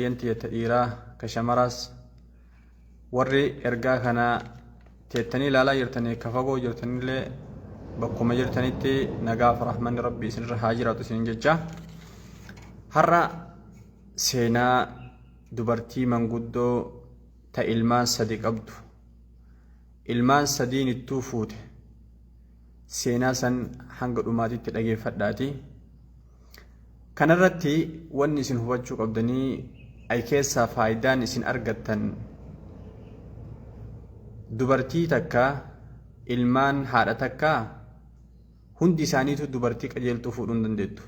Obboleeyyan tiyya ta dhiiraa ka shamaraas warri ergaa kana teettanii ilaalaa jirtanii ka fagoo jirtanillee bakkuma jirtanitti nagaaf rahmanni rabbi isinirra haa jiraatu isinin jecha har'a seenaa dubartii manguddoo ta ilmaan sadi qabdu ilmaan sadiin ittuu fuute seenaa san hanga dhumaatitti dhageeffadhaati. Kanarratti wanni isin hubachuu qabdanii ay keessaa faayidaan isin argattan dubartii takka ilmaan haadha takka hundi isaaniitu dubartii qajeeltuu fuudhuu hin dandeettu.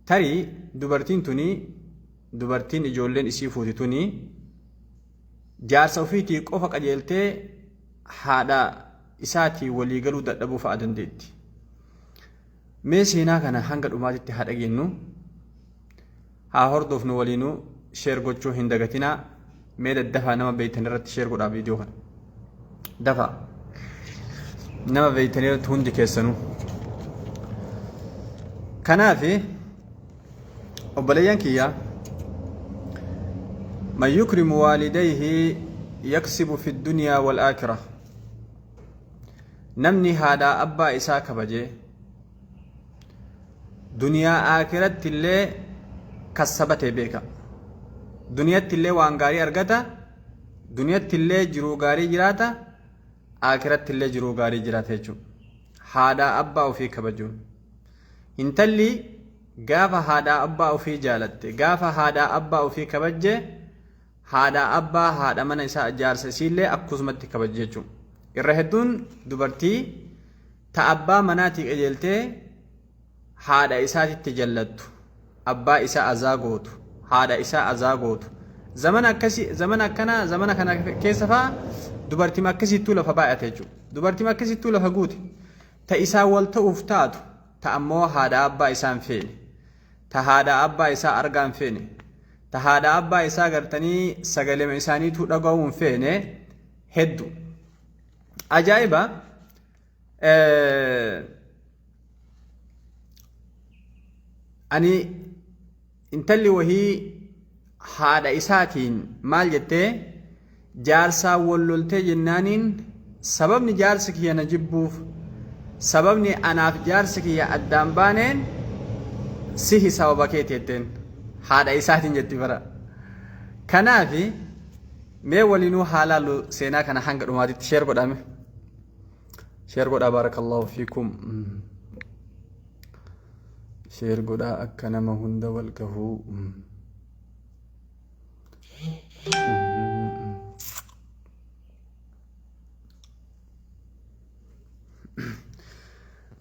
Tarii dubartiin tuni dubartiin ijoolleen isii fuuti tuni jaarsa ofiitii qofa qajeeltee haadha isaatii walii galuu dadhabuu fa'a dandeetti. Mee seenaa kana hanga dhumaatitti haa dhageennu. Haa hordofnu waliinuu share gochuu hin dagatinaa. Mee daddafaa nama beektan irratti share godhaa viidiyoo kana. Dafaa. Nama beektan irratti hundi keessanuu. Kanaaf obboleeyyan kiyya man yukrimu waalidayhi yaksibu fi dunyaa wal aakhirah. Namni haadhaa abbaa isaa kabaje duniyaa aakiratti illee kassabate beeka. Duniyatti illee waan gaarii argata, duniyatti illee jiruu gaarii jiraata, aakiratti illee jiruu gaarii jiraata jechuudha. Haadhaa abbaa ofii kabajuun. Intalli gaafa haadhaa abbaa ofii jaalatte, gaafa haadhaa abbaa ofii kabajje Haadha abbaa haadha mana isaa jaarsa isiillee akkusumatti kabaji jechuun. Irra hedduun dubartii ta abbaa manaatii qajeeltee haadha isaatitti jallattu, abbaa isaa azaa gootu, haadha isaa azaa gootu. Zamana akkasii zamana akkanaa zamana kana keessa faa dubartima akkasiittuu lafa baay'ate jechuudha. Dubartima akkasiittuu lafa guute. Ta isaa wal ta'uuf taatu ta ammoo haadha abbaa isaa hin feene. Ta haadha abbaa isaa argaa hin feene. Ta haadha abbaa isaa gartanii sagalema isaaniituu dhaga'uu hin feene heddu. Ajaa'iba! Ani intalli wahii haadha isaatiin maal jettee jaarsaan wal loltee jennaaniin sababni jaarsi kiyya na jibbuuf sababni anaaf jaarsi kiyya addaan baaneen sihi sababa keeti jetteen haadha isaatiin jetti bara. Kanaafi mee waliinuu haa laallu seenaa kana hanga dhumaatitti sheer godhame. Sheer godhaa baarakallahu fiikum. Sheer godhaa akka nama hunda wal gahuu.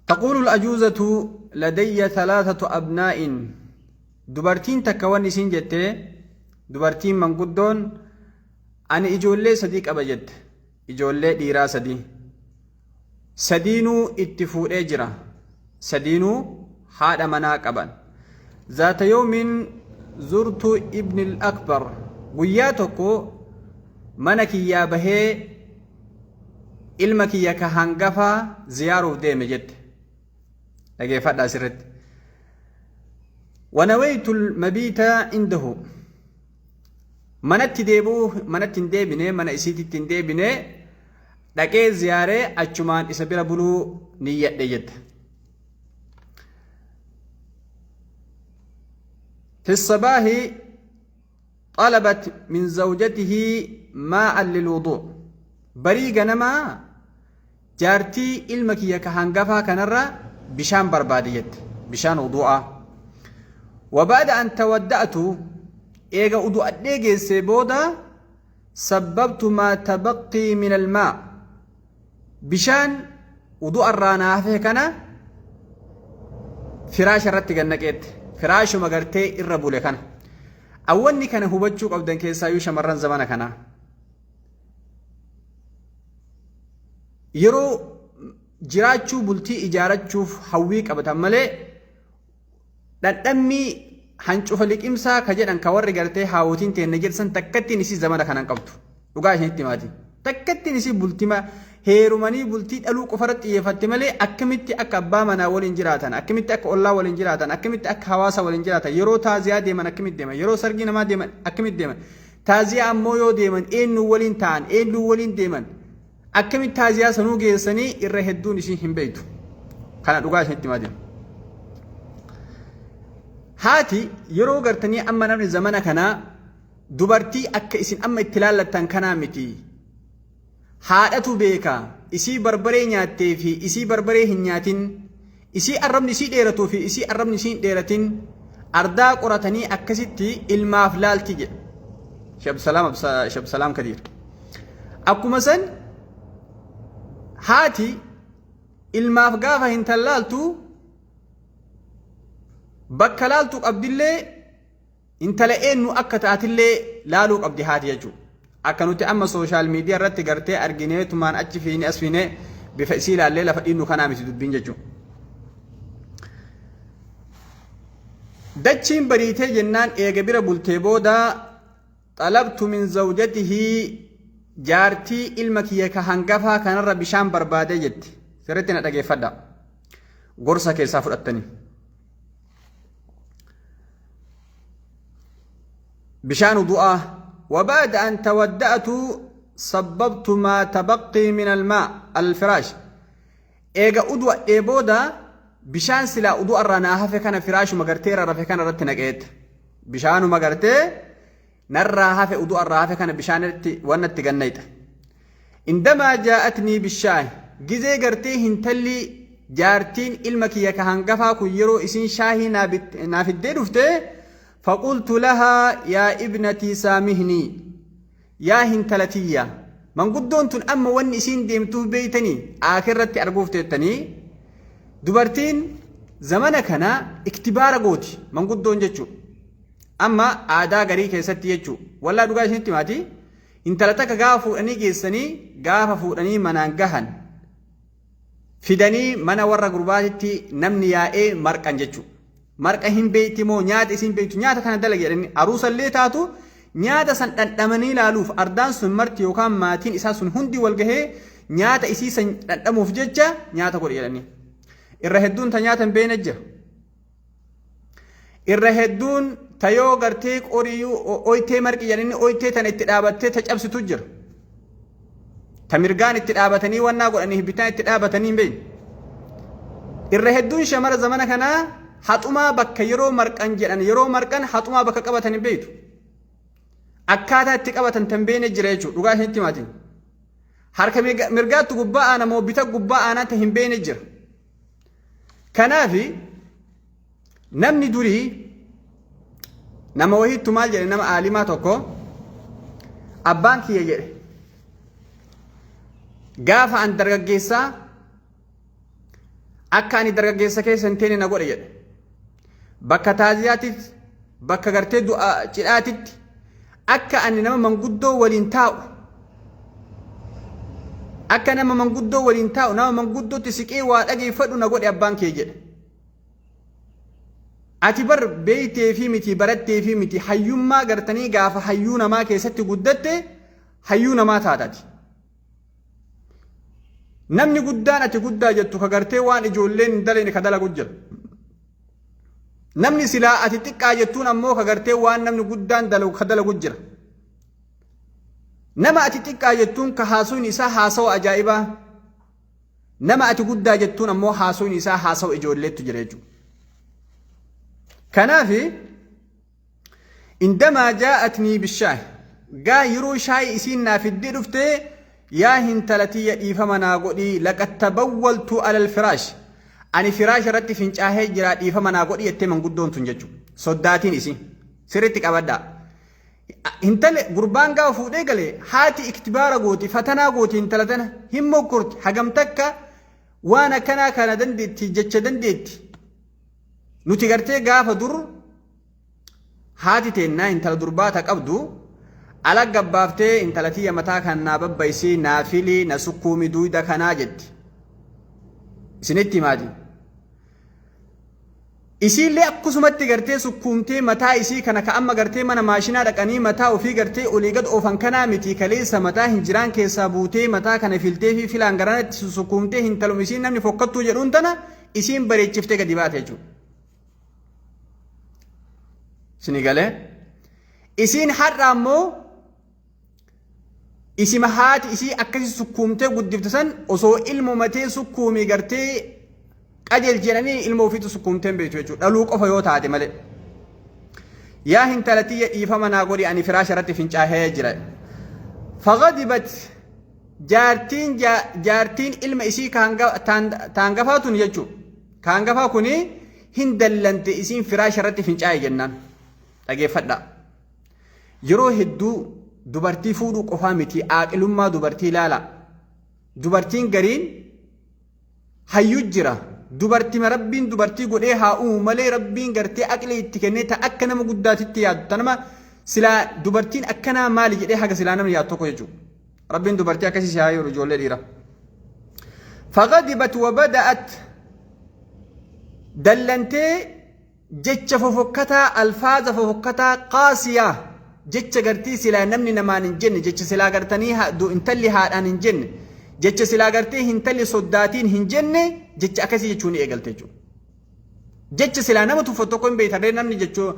تقول الأجوزة لدي ثلاثة أبناء دبرتين تكوان إسين جتة دبرتين من قدون أنا إجولي صديق أبا جت إجولي ديرا صديق Sadiinuu itti fuudhee jira. Sadiinuu haadha manaa qaban. Zaata yawmin zurtu ibni al-akbar. Guyyaa tokko mana kiyyaa bahee ilma kiyya ka hangafaa ziyaaruuf deeme jette. Dhageeffadhaa sirritti. Wanawaytu al-mabiita indahu. Manatti deebi'uu manatti hin deebine mana isiititti hin deebine dhaqee ziyaaree achumaan isa bira buluu niyyadhe jette. في الصباح طلبت من زوجته ماء للوضوء barii ganamaa jaartii ilma kiyya ka hangafaa kanarra bishaan barbaade jette bishaan wudu'aa وبعد أن تودأت eega udu'adhee geessee booda Sabbabtu maa tabaqqii min almaa bishaan wudu'a irraa naa hafe kana firaasha irratti gad naqeette firaashuma gartee irra bule kana awwanni kana hubachuu qabdan keessaayyuu shamarran zamana kanaa yeroo jiraachuu bultii ijaarachuuf hawwii qabatan malee Dhandhammii hancufa liqimsaa ka jedhan ka warri gartee haawotiin teenna jedhan takkattiin isii zamana kana hin qabdu. Dhugaa isinitti himaati. Takkattiin isii bultima Heerumanii bultii dhaluu qofarratti xiyyeeffatte malee akkamitti akka abbaa manaa waliin jiraatan, akkamitti akka ollaa waliin jiraatan, akkamitti akka hawaasa waliin jiraatan, yeroo taaziyaa deeman akkamitti deeman, yeroo sargii namaa deeman akkamitti deeman, taaziyaa ammoo yoo deeman eenyuun waliin ta'an, eenyuun waliin deeman, akkamitti taaziyaa sanuu geessanii irra hedduun isii hin beektu. Kana dhugaa isinitti himaa deema. Haati yeroo gartanii amma namni zamana kanaa dubartii akka isin amma itti laallattan kanaa miti. Haadhatu beeka isii barbaree nyaattee fi isii barbaree hin nyaatin, isii arrabni isii dheeratuu fi isii arrabni isii hin dheeratin ardaa qoratanii akkasitti ilmaaf laalti jedha. Shabsalaam Kadiir. Akkuma san haati ilmaaf gaafa hin tallaaltu bakka laaltu qabdillee Intala eennu akka taatillee laaluu qabdi haati jechuudha. Akka nuti amma sooshaal miidiyaa irratti gartee arginee tumaan achi fiinee as fiinee bifa isii ilaallee lafa dhiinnu kanaa miti dubbiin jechuudha. Dachiin bariitee jennaan eega bira bultee booda xalabtu min zawjatihii jaartii ilma kiyya ka hangafaa kanarra bishaan barbaadee jetti. Sirriitti na dhageeffadha. Gorsa keessaa fudhattanii. Bishaan wudu'aa وبعد أن تودأت صببت ما تبقي من الماء على الفراش eega udu'adhee booda bishaan silaa udu'a irraa naa hafe kana firaashuma gartee irra rafe kana irratti naqeetta bishaanuma gartee narraa hafe udu'a irraa hafe kana bishaan irratti wanna itti gannayxa Indamaa jaa'atnii bishaahi, gizee gartee hintalli jaartiin ilma kiyya ka hangafaa kun yeroo isiin shaahii naa fiddee dhufte, faqultu lahaa yaa ibnatii saamihnii, yaa hintala tiyya, manguddoon tun amma wanni isiin deemtuuf beeytanii aakhirratti arguuf teettanii, dubartiin zamana kana iktibaara gooti manguddoon jechuu amma aadaa garii keessatti jechuu wallaa dhugaa isinitti himaatii. Intala takka gaafa fuudhanii geessanii gaafa fuudhanii manaan gahan fidanii mana warra gurbaatitti namni yaa'ee marqan jechuudha. Marqa hin beekti moo nyaata isiin beektu nyaata kana dalagi jedhanii aruusallee taatu nyaata san dhandhamanii ilaaluuf ardaan sun marti yookaan maatiin isaa sun hundi wal gahee nyaata isii san dhandhamuuf jecha nyaata godhi jedhanii. Irra hedduun ta nyaata hin beekne jira. Irra hedduun ta yoo gartee qoriyyuu oytee marqi jedhanii oytee tana itti dhaabattee ta cabsitu jira. Ta mirgaan itti dhaabatanii wannaa godhanii bitaan itti dhaabatanii hin beekne. Irra hedduun shamara zamana kanaa haxumaa bakka yeroo marqan jedhan yeroo marqan haxumaa bakka qabatan hin beektu. Akkaataa itti qabatan tan beekne jira jechuudha. Dhugaa isinitti himaatiin. Harka mirgaatti gubbaa aana moo bita gubbaa aanaa ta hin beekne jira. Kanaaf namni durii nama wahiittu maal jedhe nama aalimaa tokko abbaan kiyya jedhe gaafa an dargaggeessaa akka ani dargaggeessa keessa hin teene na godhe jedhe bakka taaziyaatitti bakka gartee du'a cidhaatitti akka ani nama manguddoo waliin taa'u akka nama manguddoo waliin taa'u nama manguddootti siqee waa dhageeffadhu na godhe abbaan kee jedhe. Ati bar beeytee fi miti barattee fi miti hayyummaa gartanii gaafa hayyuu namaa keessatti guddatte hayyuu namaa taatati. Namni guddaan ati guddaa jettu ka gartee waan ijoolleen hin dalayne ka dalagu jira. Namni silaa ati xiqqaa jettuun ammoo ka gartee waan namni guddaan dalagu ka dalagu jira. Nama ati xiqqaa jettuun ka haasawni isaa haasawa ajaa'ibaa. Nama ati guddaa jettuun ammoo haasawni isaa haasawa ijoolleettu jira jechuudha. Kanaaf Indamaa jaa'atnii bishaahi. Gaa yeroo shaayii isiin naa fiddee dhuftee yaa hintala tiyya dhiifama naa godhii laqad tabawwaltu alal firaash. Ani firaasha irratti fincaahee jiraa dhiifama naa godhii jettee manguddoon tun jechuudha. Soddaatiin isii. Sirriitti qabadhaa. Intala gurbaan gaafa fuudhee gale haati iktibaara gooti fatanaa gooti intala tana hin mokkorti hagam takka waan akkanaa kana dandeetti jecha dandeetti. Nuti gartee gaafa dur haati teennaa intala durbaa ta qabdu ala gabbaaftee intala tiyya mataa kan naa babbaysi naa fili na sukkuumi duuyda kanaa jetti. Isinitti himaati. Isiillee akkusumatti gartee sukkuumtee mataa isii kana ka amma gartee mana maashinaa dhaqanii mataa ofii gartee olii gad oofan kanaa miti, kaleessa mataa hinjiraan keessaa buutee mataa kana filtee fi filaan garanatti sukkuumtee hintalum isiin namni fokkattuu jedhuun tana isiin bareechiftee gadi baate jechuudha. Isinii galee? Isiin har'a ammoo isima haati isii akkasi sukkuumtee guddifte san osoo ilmuma tee sukkuumii gartee qajeelchi jedhanii ilma ofiitu sukkuumtee hin beektu jechuudha. Dhaluu qofa yoo taate malee. Yaa hintala tiyya, dhiifama naa godhi, ani firaasha irratti fincaahee jira. Fagadibat jaartiin, jaartiin ilma isii taangafaa tun jechuudha. Kaangafaa kuni hin dallante isiin firaasha irratti fincaa'e jennaan. Dhageeffadhaa. Yeroo hedduu dubartii fuudhuu qofaa miti, aaqilummaa dubartii ilaala. Dubartiin gariin hayyuu jira. Dubartima Rabbiin dubartii godhee haa uumu malee, Rabbiin gartee aqlii itti kennee ta akka nama guddaatitti yaaddu, ta nama silaa dubartiin akkanaa maali jedhee haga silaa namni yaadu tokko jechuudha. Rabbiin dubartii akkasii si haa yeroo ijoollee dhiira. Faqadibat wabada'at dallantee jecha fofokkataa, alfaaza fofokkataa, qaasiyaa, jecha gartii silaa namni namaan hin jenne, jecha silaa gartanii intalli haadhaan hin jenne, jecha silaa gartee hintalli soddaatiin hin jenne, jecha akkasii jechuun ni eegalte jechuudha. Jecha silaa nama tuffatu tokko hin beektarree, namni jechuu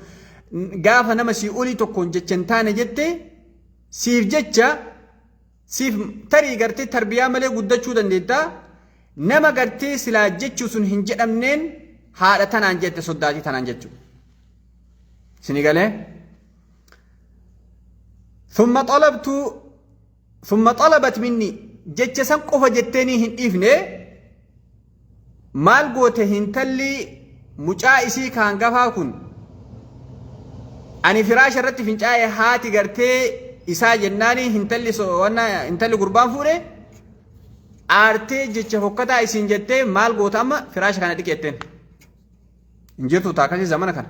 gaafa nama sii olii tokkoon jecha hin taane jette siif jecha siif tarii gartee tarbiyaa malee guddachuu dandeetta. Nama gartee silaa jechuu sun hin jedhamneen haadha tanaan jette, soddaatii tanaan jechuu. Sini galee? ثم طلبت ثم طلبت مني jecha san qofa jetteenii hin dhiifne. Maal goote hintalli mucaa isii kaan gafaa kun? Ani firaasha irratti fincaa'e haati gartee isaa jennaani, hintalli intalli gurbaan fuudhe aartee jecha fokkataa isiin jettee, maal goota amma? Firaasha kana dhiqeetteen. Hin jirtu taakasii zamana kana.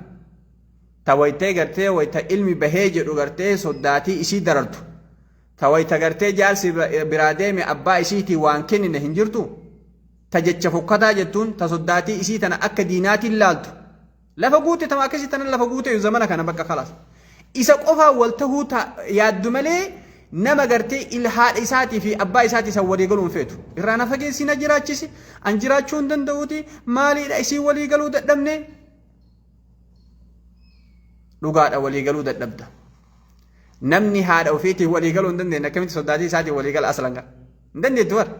Ta waytee gartee wayta ilmi bahee jedhu gartee soddaatii isii darartu. Ta wayta gartee jaarsi biraa deeme abbaa isiitii waan kennine hin jirtu. Ta jecha fokkataa jettuun ta soddaatii isii tana akka diinaatiin laaltu. Lafa guute tama akkasii tana lafa guute zamana kana bakka kalaas. Isa qofaa wal tahuu yaaddu malee nama gartee haadha isaatii fi abbaa isaatii san walii galuu hin feetu. Irraa na fageessi, na jiraachisi, an jiraachuu hin danda'uuti, maaliidha isii walii galuu dadhabne? Dhugaadha, walii galuu dadhabda. Namni haadha ofiitiin walii galuu hin dandeenye akkamitti soddaatii isaatiin walii gala aslan gaa? Hin dandeettu bara.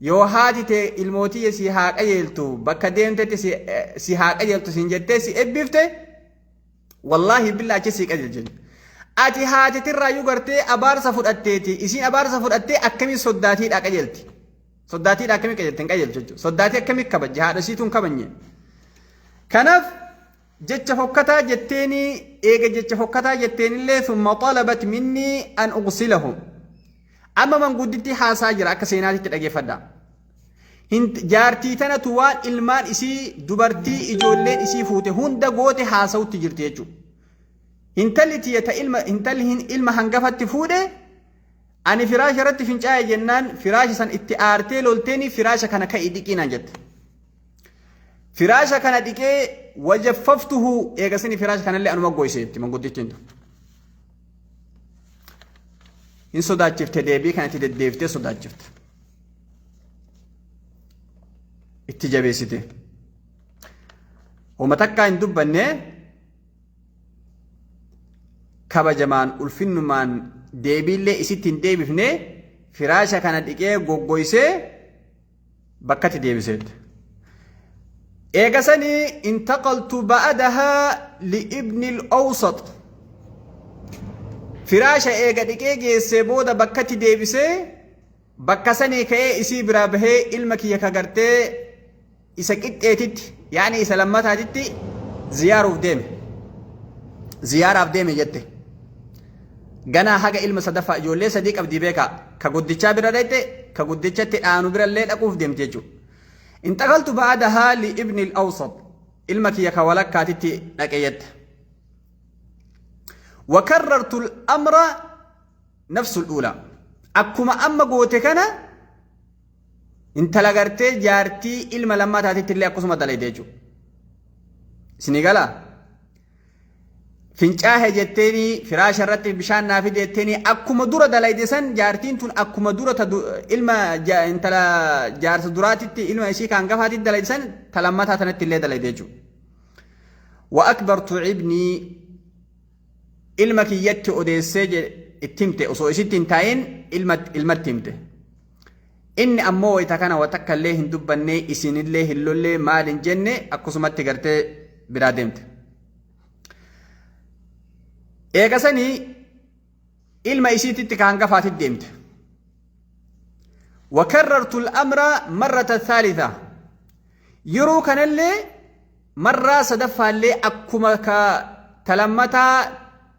Yoo haati tee ilmootii si haa qajeeltu, bakka deemtetti si haa qajeeltu siin jettee si ebbifte, wallaahi billaa achi si qajeelche. Ati haati tirraayyuu gartee abaarsa fudhatteeti, isiin abaarsa fudhattee akkamiin soddaatiidhaa qajeelti? Soddaatiidhaa akkamii qajeelti? Hin qajeelchu jechuudha. Soddaatii akkamii kabajje? Haadha isiitu hin kabajne. Kanaaf jecha fokkataa jetteeni, eega jecha fokkataa jetteenillee ثم طلبت مني أن أغسله. Amma mangudditti haasaa jira, akka seenaatitti dhageeffadha. Jaartii tanatu waan ilmaan isii dubartii ijoolleen isii fuute hunda goote haasa'utti jirti jechuudha. Intalli tiyya ta ilma intalli ilma hangafatti fuudhe ani firaasha irratti fincaa'e jennaan, firaasha san itti aartee lolteeni, firaasha kana ka'i dhiqii naan jette. Firaasha kana dhiqee وجففته eegasini firaasha kanallee anuma goyse jetti manguddittiin tun. Hin sodaachifte, deebii kana itti deddeebiftee sodaachifte. Itti jabeessite. Homa takkaa hin dubbanne, kabajamaan ulfinnumaan deebiillee isitti hin deebifne, firaasha kana dhiqee goggoysee bakkatti deebiseet. Eegasanii انتقلت بعدها لابن الأوسط. Firaasha eega dhiqee geessee booda bakkatti deebisee, bakka sanii ka'ee isii biraa bahee ilma kiyya ka gartee isa qixxeetitti, yaani isa lammataatitti ziyaaruuf deeme. Ziyaaraaf deeme jette. Ganaa haga ilma sadaffaa, ijoollee sadii qabdii beekaa. Ka guddichaa bira dhaqxe, ka guddichatti dhaanu birallee dhaquuf deemte jechuudha. انتقلت بعدها لابن الأوسط ilma kiyya ka walakkaatitti dhaqe jette. وكررت الأمر نفس الأولى. Akkuma amma goote kana intala gartee jaartii ilma lammaa taatitti illee akkasuma dalayde jechuudha. Isinii galaa? Fincaahe jetteeni firaasha irratti bishaan naa fide jetteeni akkuma dura dalayde san jaartiin tun akkuma dura ta ilma intala jaarsa duraatitti ilma isii kan hangafaatitti dalayde san ta lammataa tanatti illee dalayde jechuudha. Wa akbartu ibnii ilma kiyyatti odeessee itti himte osoo isitti hin taa'in ilmatti himte. Inni ammoo wayita kana wa takka illee hin dubbannee isinillee hin lollee maal hin jenne akkasumatti gartee biraa deemte. Eega sanii ilma isiititti ka hangafaatitti deemte. Wakarrartu al-amra marrata thalitha. Yeroo kanallee marraa sadaffaallee akkuma ka ta lammataa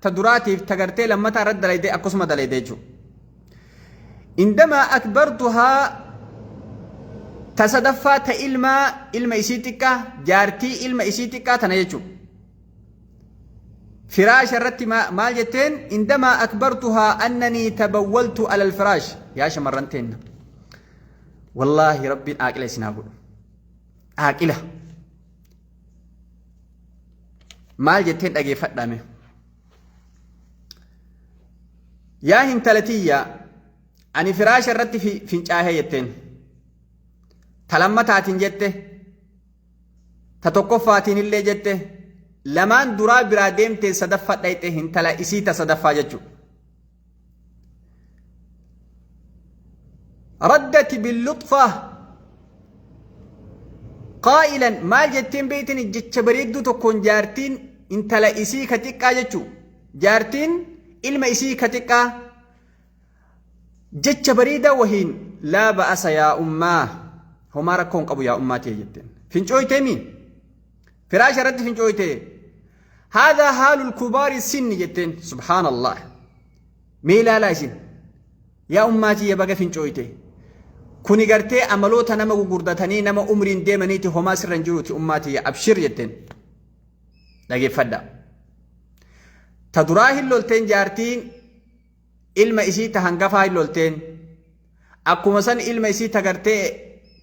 ta duraatiif ta gartee lammataa irratti dalayde akkasuma dalayde jechuudha. Indamaa akbartuhaa ta sadaffaa ta ilmaa ilma isii xiqqaa jaartii ilma isii xiqqaa tana jechuudha. Firaasha irratti maal jetteen indamaa akbartuhaa annanii tabawwaltu alal firaash yaa shamarran teenna. Wallaahi rabbiin aaqila isin haa godhu. Aaqila. Maal jetteen dhageeffadhaa mee. Yaa hintala tiyya ani firaasha irratti fincaahee jetteen. Ta lammataatiin jette. Ta tokkoffaatiin illee jette. Lamaan duraa biraa deemtee sadaffaa dhayxe hintala isii ta sadaffaa jechuudha. Raddati billuxfa qaa'ilan maal jetteen beeytani jecha bareedduu tokkoon jaartiin intala isii ka xiqqaa jechuu jaartiin ilma isii ka xiqqaa jecha bareedaa wahiin laa ba'asa yaa ummaa homaa rakkoo hin qabu yaa ummaa tee jetteen fincooyteemi firaasha irratti fincooytee haadhaa haalul kubaari sinni jetteen subhaanallah mee ilaalaa isin Yaa ummaa tiyya baga fincooyte. Kuni gartee amaloota nama gugurdatanii nama umriin deemaniiti homaa sirra hin jiruuti ummaa tiyya abshir jetteen. Dhageeffadha. Ta duraa hin lolteen jaartiin ilma isii ta hangafaa hin lolteen. Akkuma san ilma isii ta gartee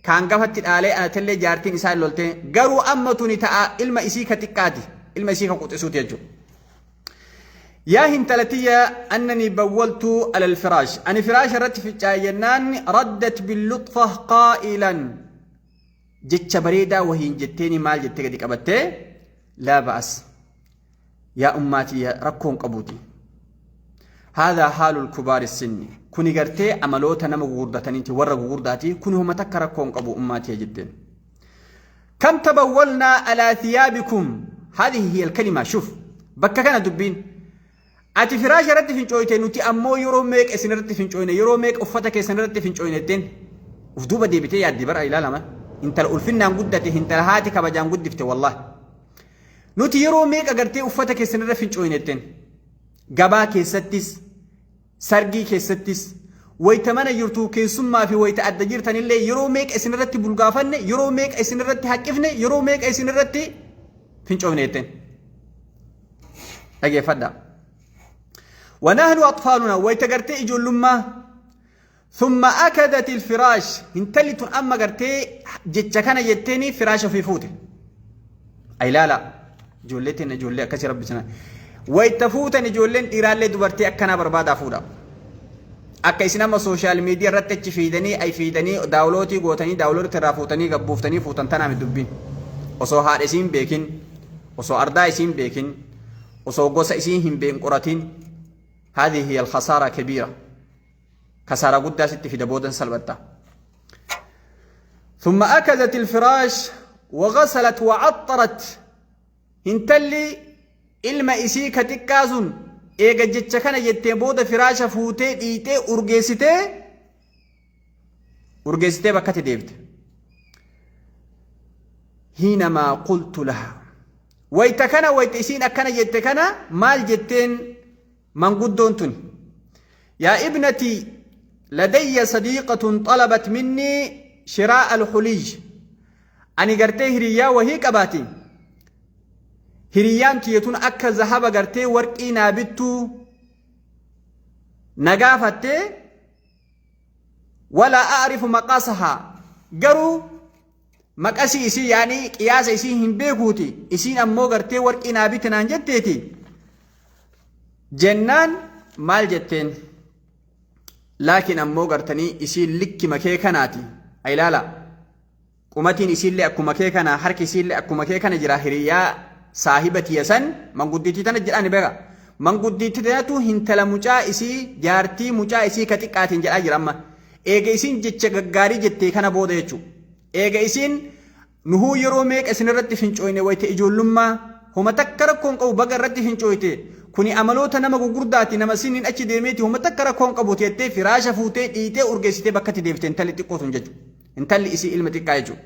ka hangafatti dhaalee anatellee jaartiin isaa hin lolteen. Garuu amma tuni ta'a ilma isii ka xiqqaati. Ilma isii ka quxisuuti jechuudha. Yaa hintala tiyya annanii bawwaltu alal firaash. Ani firaasha irratti fincaa'e jennaan raddat billuxfa qaa'ilan. Jecha bareedaa wahiin jetteeni maal jettee gadi qabattee laa ba'as. Yaa ummaa tiyya rakkoon qabuuti. Haadhaa haalul kubaari sinni. Kuni gartee amaloota nama gugurdataniiti warra gugurdaati kuni homa takka rakkoon qabu ummaa tiyya jetteen. Kam tabawwalnaa alaa thiyaabikum haadhihi hiya alkalima shuf bakka kana dubbiin ati firaasha irratti fincooyte nuti ammoo yeroo meeqa isin irratti fincooyne yeroo meeqa uffata keessan irratti fincooyne jetteen uf duuba deebitee yaaddi bara ilaalama intala ulfinnaan guddate intala haati kabajaan guddifte wallahi nuti yeroo meeqa gartee uffata keessan irra fincooyne jetteen gabaa keessattis Sargii keessattis, wayta mana jirtu keessummaa fi wayta adda jirtanillee yeroo meeqa isin irratti bulgaafanne, yeroo meeqa isin irratti haqqifne, yeroo meeqa isin irratti fincoofne jetteen. Dhageeffadhaa. Wanahnu atfaaluna wayta gartee ijoollummaa thumma akadat ilfiraash hintalli tun amma gartee jecha kana jetteeni firaasha ofii fuute. Ilaala ijoollee teenna ijoollee akkasii rabbi sana. Wayta fuutan ijoolleen dhiiraallee dubartii akkanaa barbaadaa fuudha. Akka isin amma sooshaal miidiyaa irratti achi fiidanii ay fiidanii daawulootii gootanii daawulootii irraa fuutanii gabbuuftanii fuutan tanaa miti dubbiin. Osoo haadha isiin beekin, osoo ardaa isiin beekin, osoo gosa isiin hin beekin qoratin. Haadhi hiya al-khasaara kabiira. Kasaaraa guddaa sitti fida boodan salphatta. ثم أكلت الفراش وغسلت وعطرت hintalli ilma isii ka xiqqaa sun eega jecha kana jettee booda firaasha fuutee dhiixee urgeessitee urgeessitee bakkatti deebite. Hiinamaa qultu laha. Wayta kana wayta isiin akkana jette kana maal jetteen manguddoon tun. Yaa ibnatii ladayya sadiiqatun xalabat minnii shiraa alxuliyy. Ani gartee hiriyyaa wahii qabaati. Hiriyyaan tiyya tun akka zahaba gartee warqii naa bittuu na gaafattee walaa a'rifu maqaasahaa garuu Maqasii isii yaani qiyaasa isii hin beekuuti isiin ammoo gartee warqii naa biti naan jetteeti jennaan maal jetteen? Laakiin ammoo gartanii isiin likki makee kanaati. Ilaala, qumatiin isiillee akkuma kee kana, harki isiillee akkuma kee kana jira. Hiriyaa saahiba tiya san manguddiitii tana jedhaani beeka. Manguddiitii tanatu hintala mucaa isii, jaartii mucaa isii ka xiqqaatiin jedhaa jira. Amma eega isiin jecha gaggaarii jettee kana booda jechuudha. Eega isiin nuhuu yeroo meeqa isin irratti fincooyne wayita ijoollummaa, homa takka rakkoon qabu, baga irratti fincooyte, kuni amaloota nama gugurdaati, nama siniin achi deemeeti, homa takka rakkoon qabu teettee firaasha fuutee dhiitee urgeessitee bakkatti deebite intalli xiqqoo tun jechuudha. Intalli isii ilma xiqqaa jechuudha.